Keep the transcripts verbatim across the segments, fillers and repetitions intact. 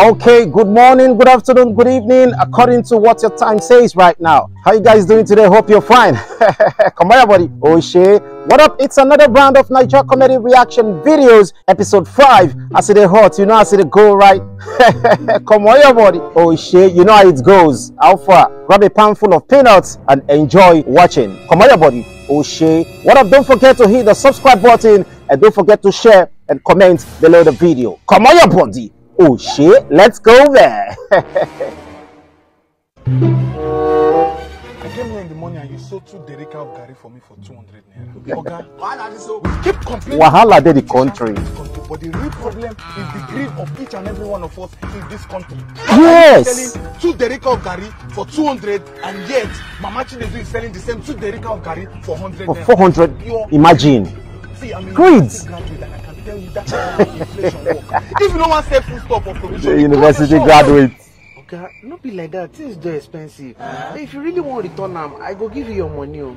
Okay, good morning, good afternoon, good evening, according to what your time says right now. How you guys doing today? Hope you're fine. Come on, everybody. Oh, shit. What up? It's another round of Niger Comedy Reaction Videos, episode five. I see the hot, you know, I see the go, right? Come on, everybody. Oh, shit. You know how it goes. How far? Grab a pan full of peanuts and enjoy watching. Come on, everybody. Oh, shit. What up? Don't forget to hit the subscribe button and don't forget to share and comment below the video. Come on, everybody. Oh, shit. Let's go there. I came here in the morning and you sold two derica of garri for me for two hundred naira. Oga, wahala this o. We keep complaining. Wahala dey the country. But the real problem is the greed of each and every one of us in this country. Yes. Selling two derica of garri for two hundred, and yet Mama Chinedu is selling the same two derica of garri for hundred naira. For four hundred. Imagine. See, I'm a university graduate and I can tell you that kind of inflation work. If you no wan sell food stuff for provision, the university graduate. Oga, no be like that. Things dey expensive. If you really wan return am, I go give you your money o.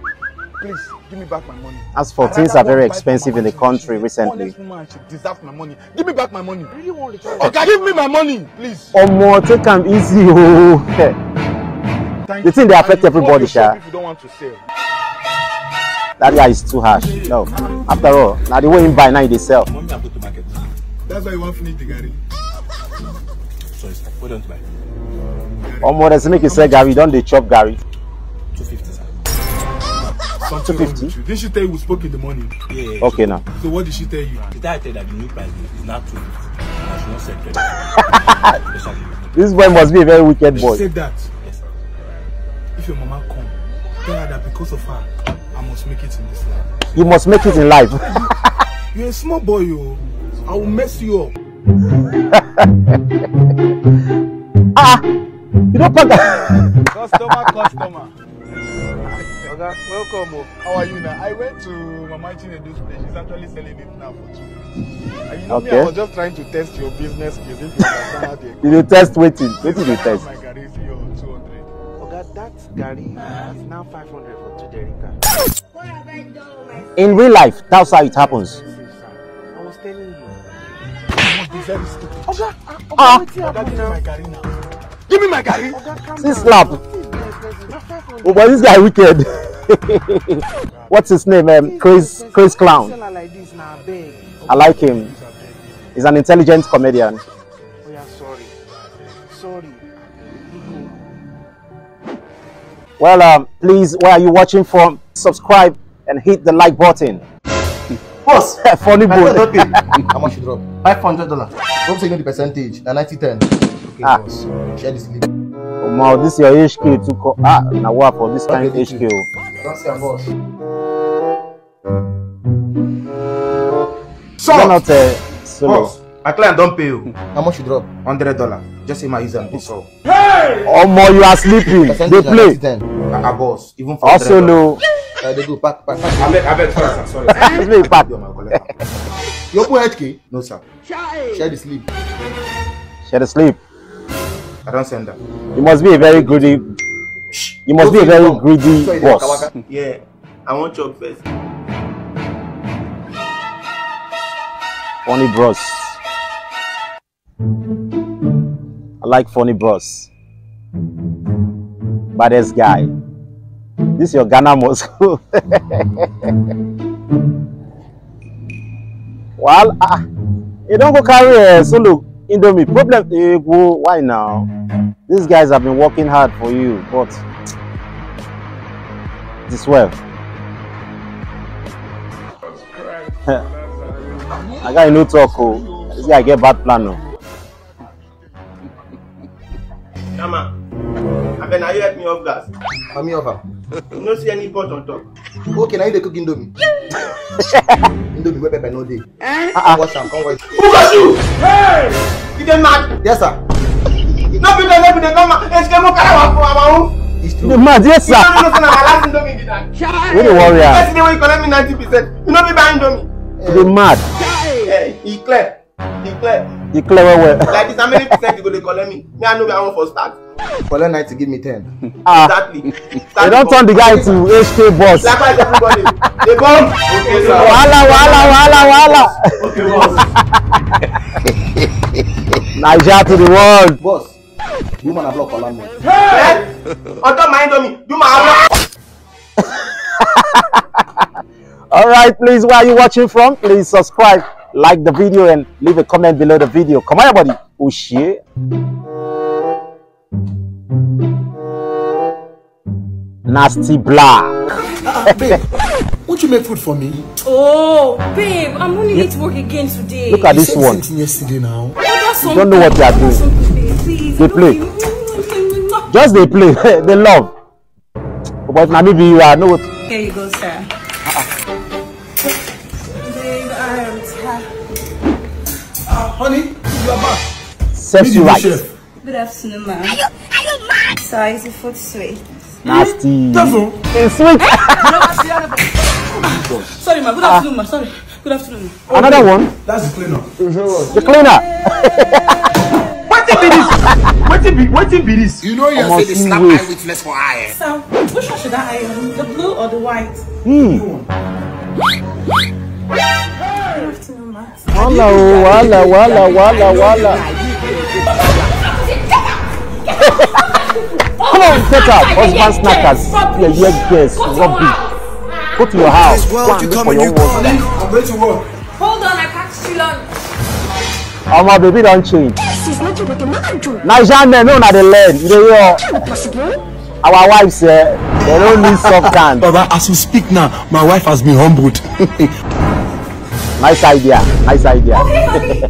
Please, give me back my money. As for things are very expensive in the country recently. Honest woman, she deserves my money. Give me back my money. Really wan return? Oga, give me my money, please. Omo, take am easy o. The thing dey affect everybody, sha. If you don't want to sell. That guy is too harsh. No. After all, na the way him buy, now he dey sell. Mommy, I go to market. That's why you wan finish the garri. Sorry, sir. What do you want to buy? Omo, dem say make you sell garri, you don dey chop garri. Two fifty, sir. Something wrong with you. Didn't she tell you we spoke in the morning? Yeah. Okay, now. So what did she tell you? She tell, I tell that the new price is now two fifty. And I should not sell credit. This boy must be a very wicked boy. She said that. Yes, sir. If your mama come, tell her that because of her, I must make it in this life. You must make it in life. You're a small boy, yo. I will mess you up. Ah, you don't pack that. Customer, customer. Oga, welcome o. How are you now? I went to Mama Chinedu's place. She's actually selling it now for two fifty. And you know me, I was just trying to test your business skills, if you understand how they go. You dey test wetin? Wetin you dey test? My garri is your two hundred. Oga, that garri is now five hundred for two derica. In real life, that's how it happens. Expensive, sir. I was telling you. You must be very stupid. Oga, ah, Oga, wetin happen now? Give me my garri now. Give me my garri. Oga, calm down. See slap. Things dey expensive. Na five hundred. Oh, but this guy wicked. What's his name? Um, Chris, Chris Clown. Seller like this na, abeg. I like him. He's an intelligent comedian. Oh yeah, sorry. Sorry. Well, um, please, where are you watching from? Subscribe and hit the like button. Boss, funny boy. How much you drop? Five hundred dollars. Hope say you know the percentage. Na ninety ten. Okay, ah, boss. Share the slip. Omo, this your H Q too. Ah, na wa for this kind H Q. Don't say, boss. So, not a solo. Boss, my client don pay you. How much you drop? Hundred dollar. Just say my use am dey solve. Omo, you are sleeping. Dey play. Ah, ah, boss, even for also low. I dey go pack, pack, pack. Abeg, abeg, sorry, sir, sorry, sir. Abeg, pack. You are my collector. You open H K? No, sir. Share the sleep. Share the sleep. I don't send that. You must be a very greedy. You must be a very greedy boss. Yeah, I wan chop first. Funny bros. I like funny bros. Baddest guy. This your Ghana Moscow. Well, ah, you don't go carry a solo Indomie. Problem, eh, go, why now? These guys have been working hard for you, but this well. I got no talk, oh. This guy get bad plan, oh. Shama, abeg na you help me off gas. Help me off am. You no see any pot on top. Okay, na you dey cook Indomie. Indomie wey pepper no dey. Eh? Come wash am, come wash. Who got you? Hey! You dey mad? Yes, sir. No be the, no be the normal. Eskimo karawa for our own. It's true. You dey mad? Yes, sir. You no know say na my last Indomie be that. Wey dey worry am? Yesterday when you collect me ninety percent, you no be buy Indomie. You dey mad? Hey, e clear. E clear. You clear well well. Like this, how many percent you go dey collect me? Me, I know where I want for start. Collect ninety, give me ten. Ah, Exactly. Start you don the turn the guy to H K boss. Likewise, everybody. The bomb. Okay, sir. Wahala, wahala, wahala, wahala. Okay, boss. Naija to the world. Boss, the woman I block for land. Eh? On top my Indomie, do my house. All right, please, where are you watching from? Please subscribe, like the video, and leave a comment below the video. Come on, everybody. Oshie. Nasty Black. Ah, babe, won't you make food for me? Oh, babe, I'm only late work again today. Look at this one. Since yesterday now. You don't know what you are doing. They play. Just they play. They love. But if na me be you, I know what. Here you go, sir. Ah, honey, you are back. Serves you right. Good afternoon, ma'am. Sir, is the food sweet? Nasty. Devil. It's sweet. Sorry, ma. Good afternoon, ma. Sorry. Good afternoon. Another one. That's the cleaner. The cleaner. Wetin be this? Wetin be wetin be this? You know you Omo, say they see slap waste. my witness for iron. Sir, which one should I iron? The blue or the white? Hmm. Good afternoon, ma. Wahala o, wahala, wahala, wahala, wahala. Come on, take out. Husband snackers. Yeah, yeah, yes. Rubbish. Go to your house. Go and wait for your husband. I'm going to work. Hold on, I packed you lunch. Oh, my baby don't change. This is nothing but a mad joke. Nigerian men, no, na dey learn. You dey hear? How possible? Our wives, eh, they don't need soft hand. Baba, as we speak now, my wife has been humbled. Nice idea, nice idea. Okay, honey. Uh,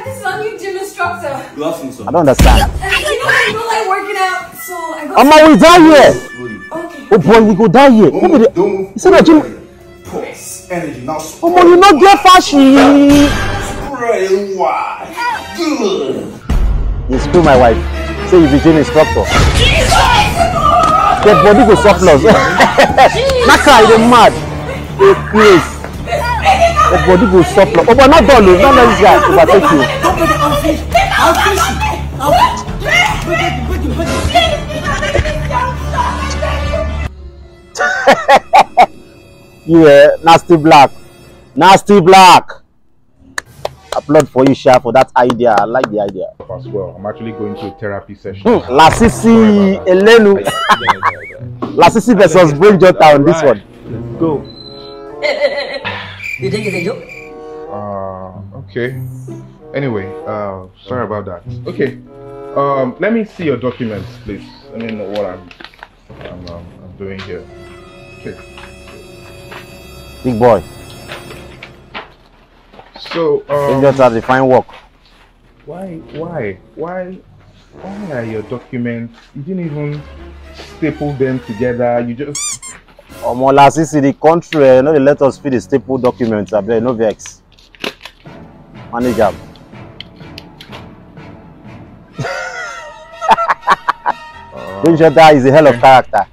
this is our new gym instructor. You ask me I something. Don't understand. You know I don't like working out, so I got. Omo, we die here. Okay. Oh boy, we go die here. Who be the? Don't move. You see the gym? Pause. Energy now. Omo, you no get fashion. Spray wide. Good. You screw my wife. Say you be gym instructor. Dead body go surplus. That guy dey mad. Dey craze. Dead body go surplus. Oh, but not done o. Not let this guy overtake you. Don't make it unfish. Unfish. You eh, nasty black. Nasty black. Applaud for you, Sha, for that idea. I like the idea. As well. I'm actually going to a therapy session. Hmm, Lasisi Elenu. Lasisi versus Brain Jotter on this one. Let's go. You think it's a joke? Uh, okay. Anyway, uh, sorry about that. Okay. Um, let me see your documents, please. Let me know what I'm, I'm, um, I'm doing here. Okay. Big boy. So, You um, just have to find work. why, why, why, why are your documents? You didn't even staple them together. You just Omo, Lasisi, the country, eh, no dey let us feed the staple documents. I beg, no vex. Manage am. Brain Jotter is a hell of character.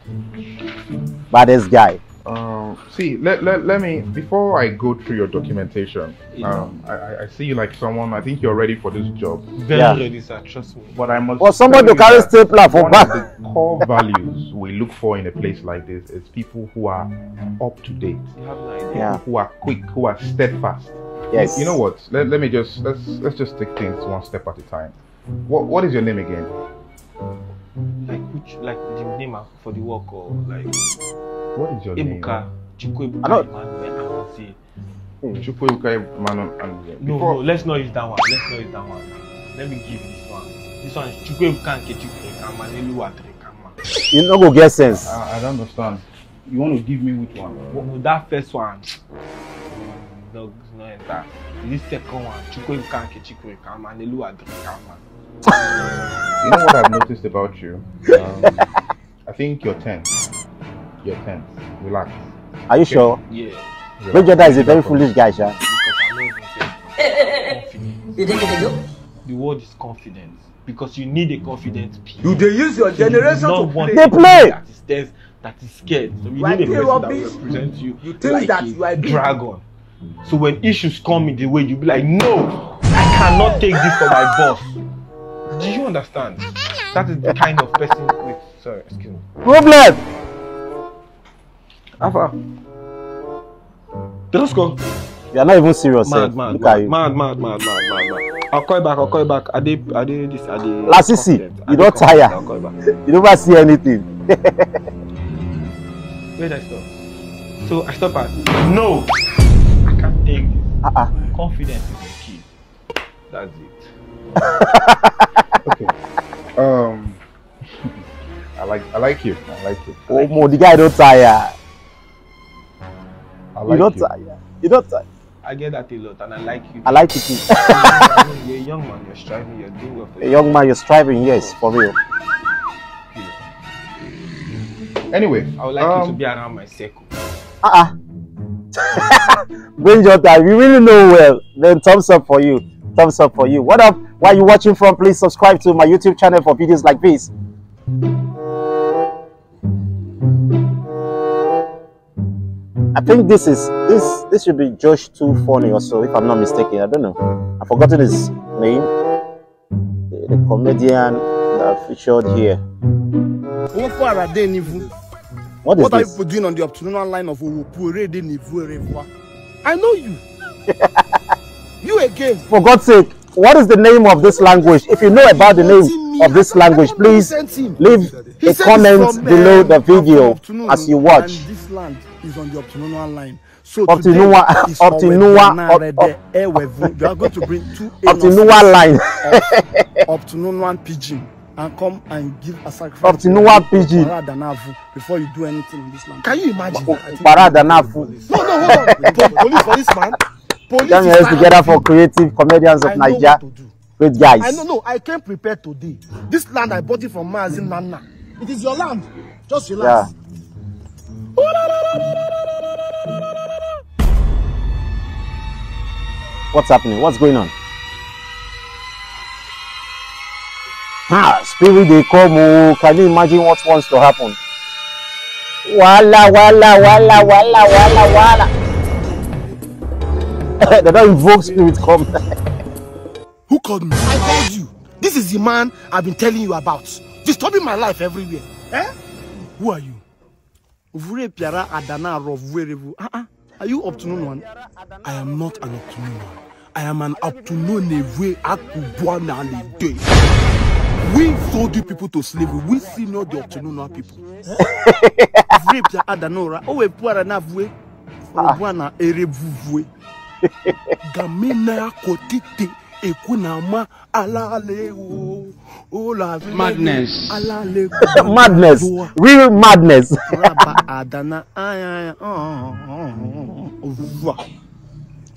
Baddest guy. Um, see, let, let, let me, before I go through your documentation, um, I, I- I see you like someone, I think you're ready for this job. Very Yeah. ready, sir. Trust me. But I must. Well, somebody tell to carry you that stapler for one back. Of the core values we look for in a place like this is people who are up to date, You have no idea. Yeah. who are quick, who are steadfast. Yes. You know what? Let, let me just let's let's just take things one step at a time. What what is your name again? Like which, like the name of- for the work or like What is your name? Ebuka Chukwuebuka I don't- Emmanuel Amozie. Chukwuebuka Emmanuel and No, before no, let's not use that one. Let's not use that one. Let me give this one. This one is Chukwuebuka Nkechi Kwureka Manelu Adrika. You no go get sense. I, I don't understand. You want to give me which one? No, that first one. No, it's not enter. This second one, Chukwuebuka Nkechi Kwureka Manelu Adrika. You know what I've noticed about you? Um, I think you're tense. You're tense. Relax. Are you sure? Yeah. Brain Jotter is a very foolish guy, Sha. Because I'm not even saying confidence. You think it's a joke? The word is confidence. Because you need a confident P A. You dey use your generation No to one play. They play. That is tense, that is scared. So you Like need a a person that rubbish. Will represent you. You think Like that a you are big. Dragon. So when issues come in the way, you be like, no, I Cannot take this for my boss. Do you understand? That is the kind of person. Wait, sorry, excuse me. Problem. Alpha. They just go. You are not even serious. Mad, sef. Mad, Look mad, at you. Mad, mad, mad, mad, mad, mad. I'll call you back. I'll call you back. I did, I did this. I did. Lasisi, confident. I you did don't confident. Tire. I'll call you back. You never see anything. Where did I stop? So I stop at no. I can't take this. Uh-uh. Confidence is the key. That's it. Okay. Um, I like, I like you. I like you. Oh, mo, the guy don't tire. I like you. You don't tire. You don't tire. I get that a lot, and I like you. I like it too. You're a young man. You're striving. You're doing well for yourself. A young man, you're striving. Yes, for real. Anyway, I would like you to um, be around my circle. Uh-uh. Bring your time. You really know well. Then thumbs up for you. Thumbs up for you. What up? Where are you watching from? Please subscribe to my YouTube channel for videos like this. I think this is this this should be Josh Too Funny or so, if I'm not mistaken. I don't know. I've forgotten his name. The, the comedian that featured here. What are you people doing on the Optunua line of Owopuere de Nivuerevwa? I know you. You again. For God's sake, what is the name of this language? If you know about the name of this language, please leave a comment below the video as you watch. This land is on the Optunua line. So Optinua, Optinua, you are going to bring two Optinua line. Optinua pidgin and come and give a sacrifice. Optinua pidgin. Before you do anything in this land. Can you imagine? Parada nafu. No, no, hold on. Police for this man. Police. Then we together for creative comedians of Nigeria. Great guys. I know, no, I came prepared today. This land, I bought it from Mazi Nana. It is your land. Just relax. Yeah. What's happening? What's going on? Ah, spirit dey come oh. Can you imagine what wants to happen? Wala, wala, wala, wala, wala, wala. They don't invoke spirit come. Who called me? I called you. This is the man I've been telling you about. Disturbing my life everywhere. Eh? Who are you? Vure piara adana ro vure vu. Ah, ah. Are you up to no one? I am not an up to no one. I am an up to no neve akubwana lede. We sold you people to slavery. We senior the up to no one people. Vure piara adana ora. Owe puara na vue. Obwana ere vuvue. Gamina kotite ekunama alale o. Madness. Madness. Real madness. Raba adana.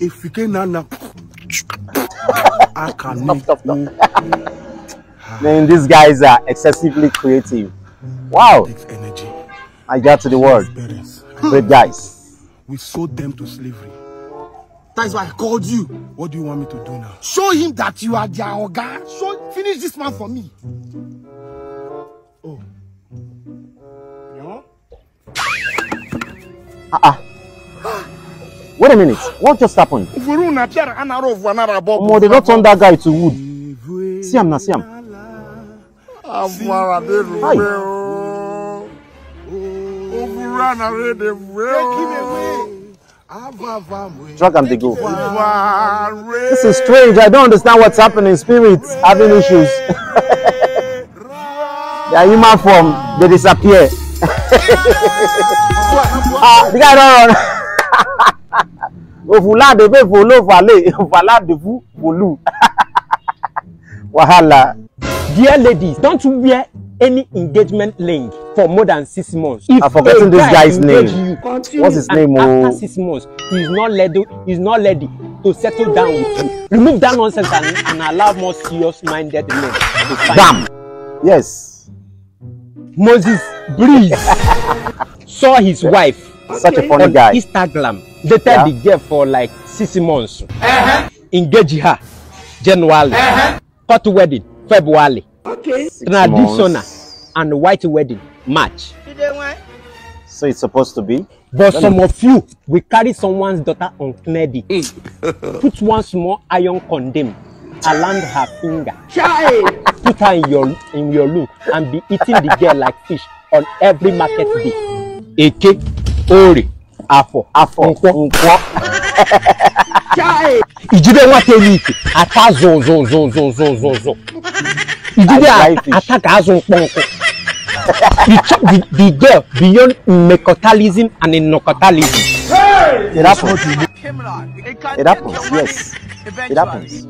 If you can na. Stop, stop, stop. Man, these guys are excessively creative. Wow. Takes energy. I got to the world. Great guys. We sold them to slavery. That is why I called you. What do you want me to do now? Show him that you are their oga. Show, finish this man for me. Oh. You know? Uh-uh. Wait a minute. What just happened? Omo, they don't turn that guy to wood. See him now, see him. Drag am dey go. This is strange. I don't understand what's happening. Spirits having issues. Their human form, they disappear. Ah, the guy don't run. Ovula de be volo vale, vala de vu volu. Wahala. Dear ladies, don't wear any engagement ring for more than six months. If I'm forgetting this guy's name. What's his name? After six months, he's not ready, he's not ready to settle down with you. Remove that nonsense and, and allow more serious-minded men to find. Damn. Yes. Moses Breeze saw his wife. Such a funny guy. Instagram. Dated the girl for like six months. Engage her January. Court wedding February. Okay. Traditional and white wedding March. So it's supposed to be. But some of you will carry someone's daughter on clearly. Put one small iron condemn. I land her finger. Chai! Put her in your in your look and be eating the girl like fish on every market day. Eke, Ore, Afọ, Afọ, Nkwo. Nkwo. Chai! Ijide nwata elite, ata zo zo zo zo zo zo zo. Ijide a- ata ka azụ mkpọnkụ. You chop the, the girl beyond mecotalism and inocotalism. It happens. It happens, yes. It happens.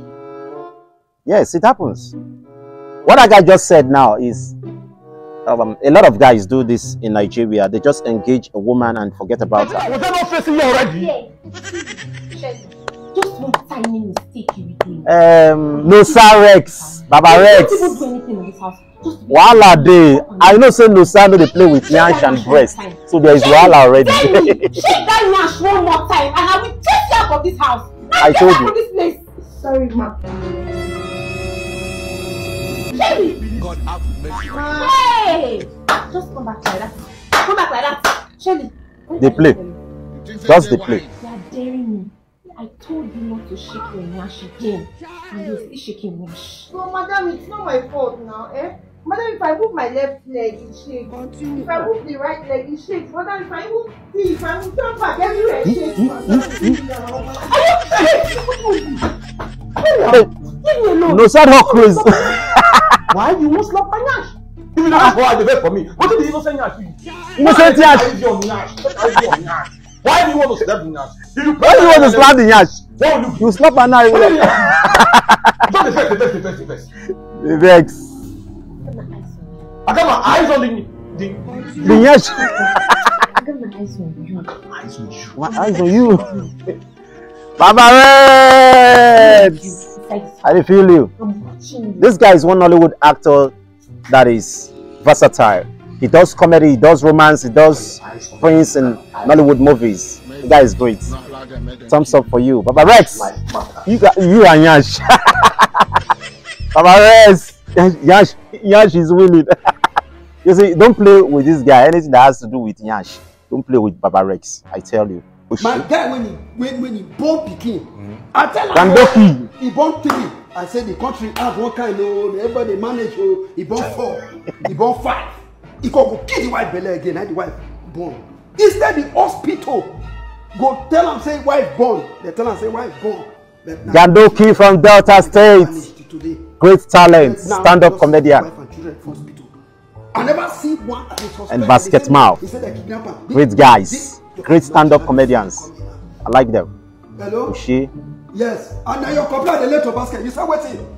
Yes, it happens. What that guy just said now is um, a lot of guys do this in Nigeria. They just engage a woman and forget about her. Was I not facing you already? Yeah. Just one tiny mistake you will do. Um, no, sir, Rex. Baba Rex. You don't even do anything in this house. Wahala dey. I know say Nosa no dey play with yansh and breast, so there is wahala already. Shake that yansh one more time, and I will chase you out of this house. I told you. This place. Sorry, ma. Shelly. God have mercy. Hey! Just come back like that. Come back like that. Shelly. They play. Just they play. You are daring me. I told you not to shake your nyash again, and you're still shaking nyash. So, madam, it's not my fault now, eh? Madam, if I move my left leg, it shakes. If I move the right leg, it shakes. Madam, if I move, see, if I move, turn back, everywhere it shakes. Madam, leave me alone. Are you crazy? Leave me alone. No, sir, how crazy. Why you won't slap my nyash? If you don't have power, they for me. What did you say nyash? You know, say nyash. Your nyash. Your nyash. Why do you want to slap the nyash? If you Why do you want to slap the nyash? Why would you? You slap an eye. Just the first, the first, the first, the first. The vex. I got my eyes on the the, the nyash. I got my eyes on you. I got my eyes on you. My eyes on you. Baba Rex! I dey feel you. I'm watching you. This guy is one Nollywood actor that is versatile. He does comedy, he does romance, he does things in Nollywood movies. The guy is great. Thumbs up for you. Baba Rex, you got you and Yash. Baba Rex, Yash, Yash is winning. You see, don't play with this guy. Anything that has to do with Yash, don't play with Baba Rex. I tell you. My guy, when he when, when he born pikin, I tell him Gandoki. He born three. I said the country have one kind, oh, everybody manage, oh, he born four, he born five. He go go kill the wife belle again, and the wife born. Instead, the hospital go tell am say wife born. They tell am say wife born. But now Gandoki from Delta State. Manage to today. Great talent, Now, stand-up just comedian. Wife and children for hospital. I never see one suspect. And Basket Mouth. He said they kidnap am. Great guys. Great stand-up comedians. I like them. Hello? Oshie. Yes. And now your complaint the late Basket. You say wetin?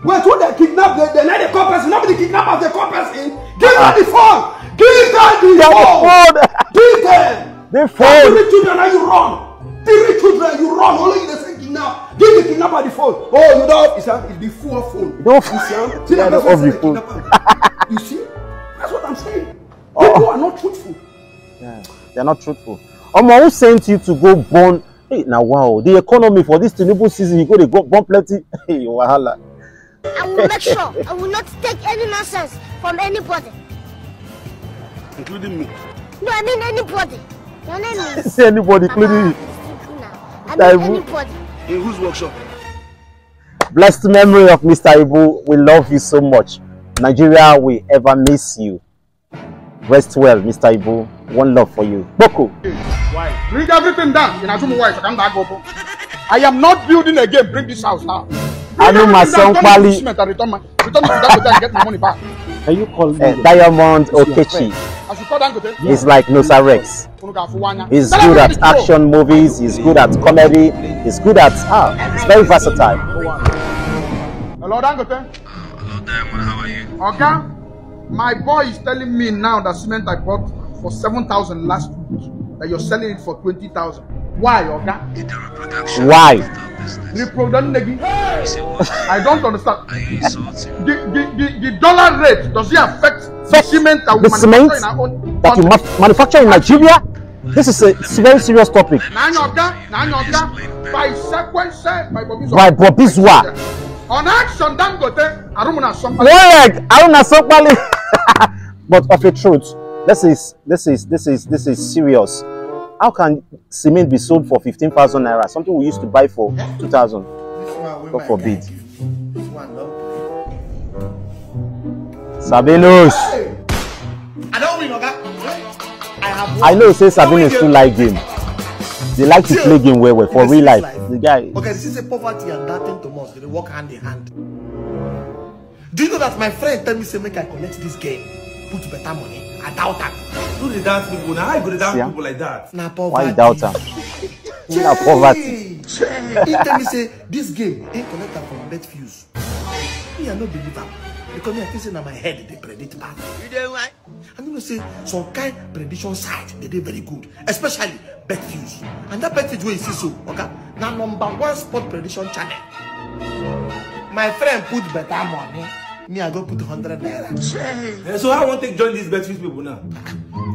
Wait, who they kidnap? They, they let the cop person, not the kidnappers, the cop person. Give them the phone. Give them the phone. Give them. The phone. How many children are you run? Three children, you run. Only you dey say kidnap. Give the kidnapper the phone. Oh, you don't. It's a, it's the four phone. You don't. You see, am? See that person say the kidnapper. You see? That's what I'm saying. People are not truthful. Yeah, they're not truthful. Omo, who sent you to go born? Hey, now wow, the economy for this Tinubu season, you go dey go born plenty. Hey, wahala. I will make sure I will not take any nonsense from anybody. Including me. No, I mean anybody. Your name is. Say anybody, including you. I mean anybody. In whose workshop? Blessed memory of Mister Ibu. We love you so much. Nigeria will ever miss you. Rest well, Mister Ibu. One love for you. Boko. Why? Bring everything down. In Azumu wife, I can't back up. I am not building again. Bring this house down. Anu Masong Pali. Cement and return my, return it to Dangote and get my money back. Can you call me? Eh, Diamond Okechi. I should call Dangote. He's like Nosa Rex. He's good at action movies. He's good at comedy. He's good at, ah, he's very versatile. Hello, Dangote. Hello, Diamond. How are you? Okay. My boy is telling me now that cement I bought for seven thousand last week, that you're selling it for twenty thousand. Why, Oga? Why? Reproduction. I don't understand. The, the, the, the dollar rate, does it affect the cement that we manufacture in our own country? That you manufacture in Nigeria? This is a very serious topic. Na your Oga, na your Oga. By sequence, by Bobby Zwa. By Bobby Zwa. On action, Dangote, Arumuna Sompali. Correct, Arumuna Sompali. But of a truth, this is this is this is this is serious. How can cement be sold for fifteen thousand naira? Something we used to buy for two thousand. God forbid. Sabinus. I don't win, okay? I have I know say Sabinus too like game. They like to play game well well for real life. The guy. Okay, this is a poverty and that thing to must. They work hand in hand. Do you know that my friend tell me say make I collect this game, put better money? I doubt that. Do the dance people now. How you go to dance Yeah. People like that? Na poverty. Why you doubt am? Na poverty. He tell me say this game ain't collect am from bet fuse. Me I no believe am because me I think say na my head dey predict bad. You dey right. I know say some kind prediction site dey dey very good, especially bet fuse. And that bet fuse wey you see so, okay, na number one sport prediction channel. My friend put better money. Me I go put hundred naira. Eh, so I want to join these bet fuse people now.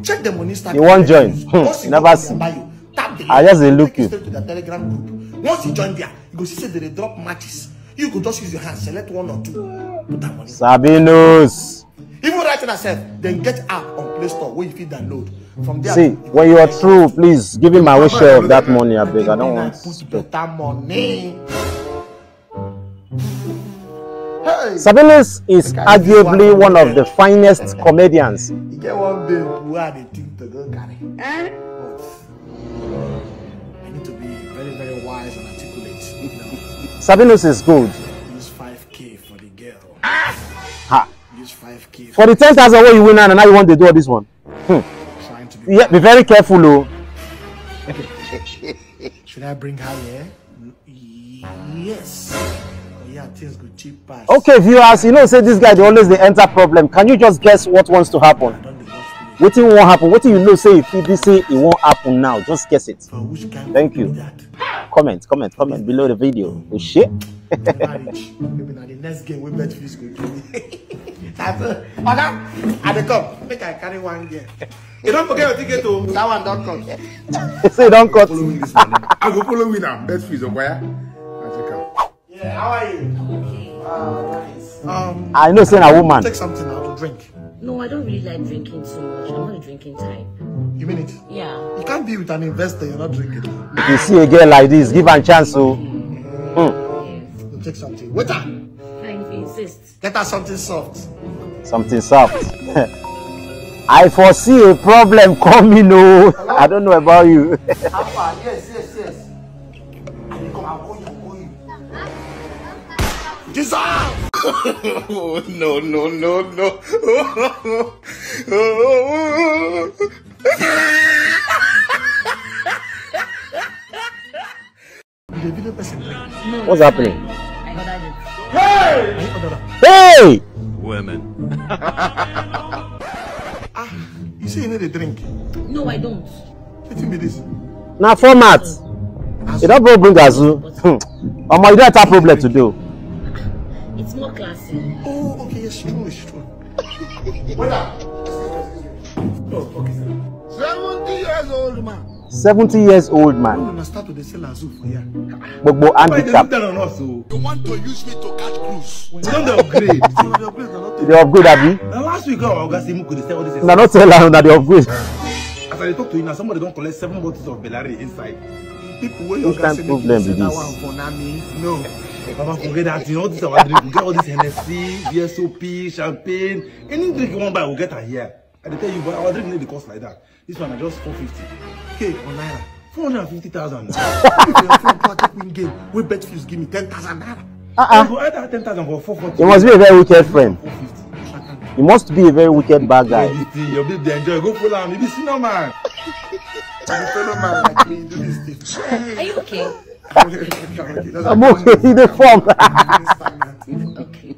Check the money start. You wan join? Hmm, Once you never go see. on their bio, tap the I just dey link, look take you you. Straight to the Telegram group. Once you join there, you go see say they dey drop matches. You go just use your hand, select one or two, put that money. Sabinus. Even right now, sef, then get app on Play Store where you fit download. From there, See, you when go you are get through, please give me my own share of that money, I beg. I Every don't night want. Put better money. Hey, Sabinus is arguably one of the finest comedians. You get one babe who I dey think to go carry. But I need to be very, very wise and articulate. You know, Sabinus is good. use five K for the girl. Ha. Use five K. For the ten thousand wey you win now, now you want to do all this one. Trying to be. Yeah, be very careful, oh. Should I bring her here? Yes. Oh, yeah, things go cheap pass. Okay, viewers, you know say this guy dey always dey enter problem. Can you just guess what wants to happen? Don't dey watch me. Wetin wan happen? Wetin you know say if he be say e wan happen now? Just guess it. For which kind Thank be you. That? Comment, comment, comment below the video. Oh shit. Never reach. Maybe na the next game wey bet fuse go give me. That's all. Oga, I dey come. Make I carry one girl. You don't forget your ticket, oh. That one don't come. Say don cut. Following this one. I go follow win am. Bet fuse, Okwaya. I check am. Yeah, how are you? Okay. Ah, nice. Um, I know say na woman. Take something out to drink. No, I don't really like drinking too much. I'm not a drinking type. You mean it? Yeah. You can't be with an investor, you're not drinking. If you see a girl like this, give am chance, oh. Go take something. Waiter, Fine, if you insist. Get her something soft. Something soft. I foresee a problem coming, oh. I don't know about you. Alpha, yes, yes, yes. I dey come, I'll call you, I'll call you. Jesus! No, no, no, no. You dey video person drink. What's happening? I ordered it. Are you order am? Hey! Women. Ah, you say you no dey drink. No, I don't. Wetin be this? Na format. You don bro bring azu. Hmm. Omo, you don enter problem today, oh. It's more classy. Oh, okay, it's true, it's true. Waiter, excuse me, excuse me. Oh, okay, sir. Seventy years old man. Seventy years old When man. Una start to dey sell azu for here. Gbogbo Why they look handicap. Down on us, so? You want to use me to catch cruise? We don't dey upgrade. Some of your place are not You dey upgrade, abi? Now last week, our oga say make we dey sell all this. Una no tell am, una dey upgrade. As I dey talk to you now, somebody don collect seven bottles of Belari inside. People wey Which oga kind say make problem you be sell that this? One for na me, no. Baba, forget that thing. All this our drink, we get all this Hennessy, V S O P, champagne, any drink you wan buy, we get am here. I dey tell you, but our drink no dey cost like that. This one na just four fifty. K or naira. Four hundred and fifty thousand. If your friend come take win game, wey bet fuse give me ten thousand naira. Uh-uh. For that ten thousand for four forty. You must be a very wicked friend. You must be a very wicked bad guy. This thing, your babe dey enjoy. Go follow am. You be senior man. You fellow man like me, do this thing. Are you okay? I'm okay. You dey form. Okay.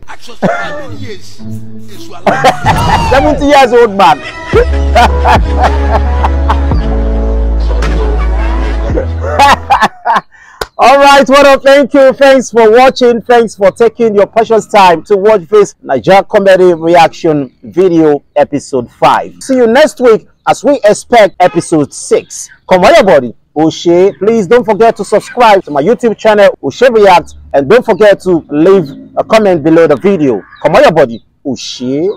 Ask yourself how many years is your life? Seventy years old man. All right, what up? Thank you. Thanks for watching. Thanks for taking your precious time to watch this Naija comedy reaction video episode five. See you next week as we expect episode six. Comot your body, Oshe. Please don't forget to subscribe to my YouTube channel, Oshe React, and don't forget to leave a comment below the video. Comot your body, Oshe.